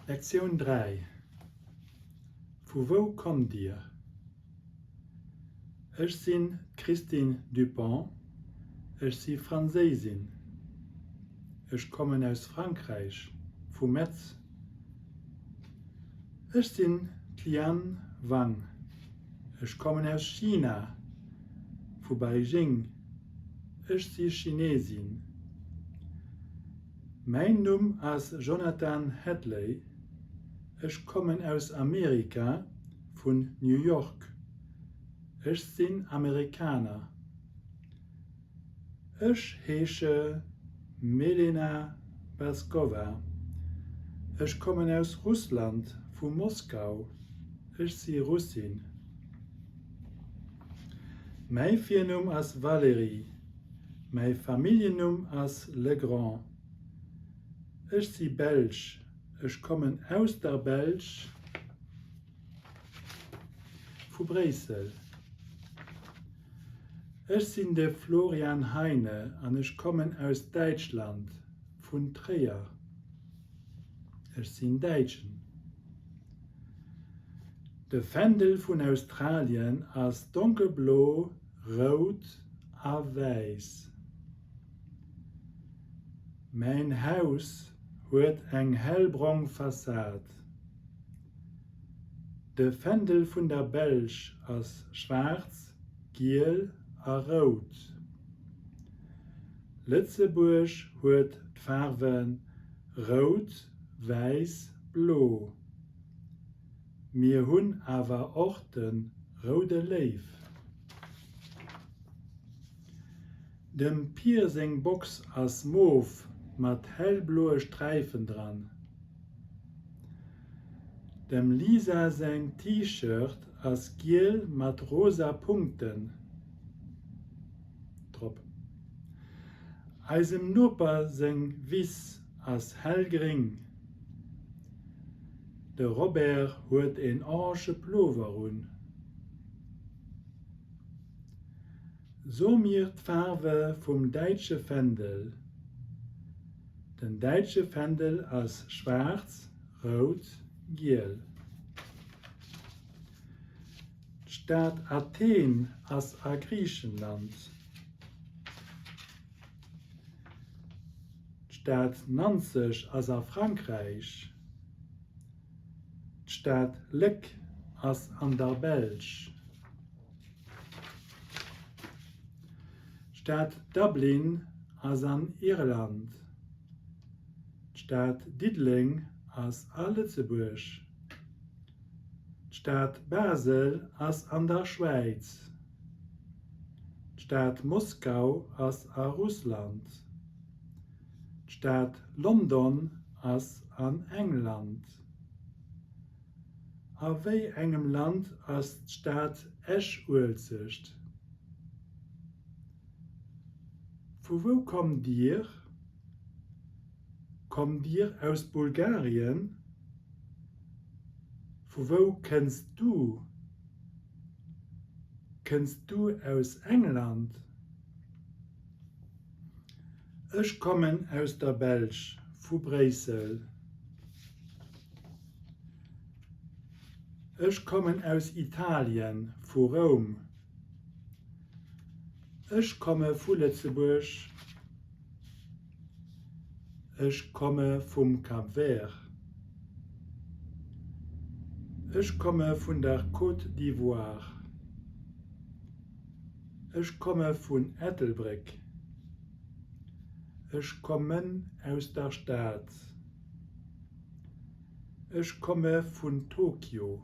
Lektioun 3 Vu wou kommt Dir? Ech sinn d'Christine Dupont. Ech si Franséisin. Ech kommen aus Frankräich, vu Metz. Ech sinn d'Lian Wang. Ech kommen aus China, vu Beijing. Ech si Chinesin. Mäin Numm ass Jonathan Hedley. Ech kommen aus Amerika, vun New York. Ech sinn Amerikaner. Ech heesche Milena Baskova. Ech kommen aus Russland, vu Moskau. Ech si Russin. Mäi Virnumm ass Valérie. Mäi Familljennumm ass Legrand. Ech si Belsch. Ech kommen aus der Belsch, vu Bréissel. Ech sinn de Florian Heine an ech kommen aus Däitschland, vun Tréier. Ech sinn Däitschen. De Fändel vun Australien ass donkelblo, rout a wäiss. Mäin Haus huet eng hellbrong Fassad. De Fändel vun der Belsch ass schwaarz, giel a rout. Lëtzebuerg huet d'Faarwe rout, wäiss, blo. Mir hunn awer och de Roude Léiw. Dem Pier seng Box ass mof mat hellbloe Sträifen dran. Dem Lisa säin T-Shirt ass giel mat rosa Punkten drop. Eisem Noper seng Wiss ass hellgréng. De Robert huet een orange Plover un. So mir d'Faarwe vum däitsche Fändel. Den däitsche Fändel ass schwaarz, rout, giel. D'Stad Athen ass a Griichenland. D'Stad Nanzeg ass a Frankräich. D'Stad Léck ass an der Belsch. D'Stad Dublin ass an Irland. D'Stad Diddeleng ass a Lëtzebuerg. D'Stad Basel ass an der Schwäiz. D'Stad Moskau ass a Russland. D'Stad London ass an England. A wéi engem Land ass d'Stad Esch-Uelzecht? Vu wou kommt Dir? Kommt Dir aus Bulgarien? Vu wou kënns du? Kënns du aus England? Ech kommen aus der Belsch, vu Bréissel. Ech kommen aus Italien, vu Roum. Ech komme vu Lëtzebuerg. Ech komme vum Cap Vert. Ech komme vun der Côte d'Ivoire. Ech komme vun Ettelbréck. Ech kommen aus der Stad. Ech komme vun Tokio.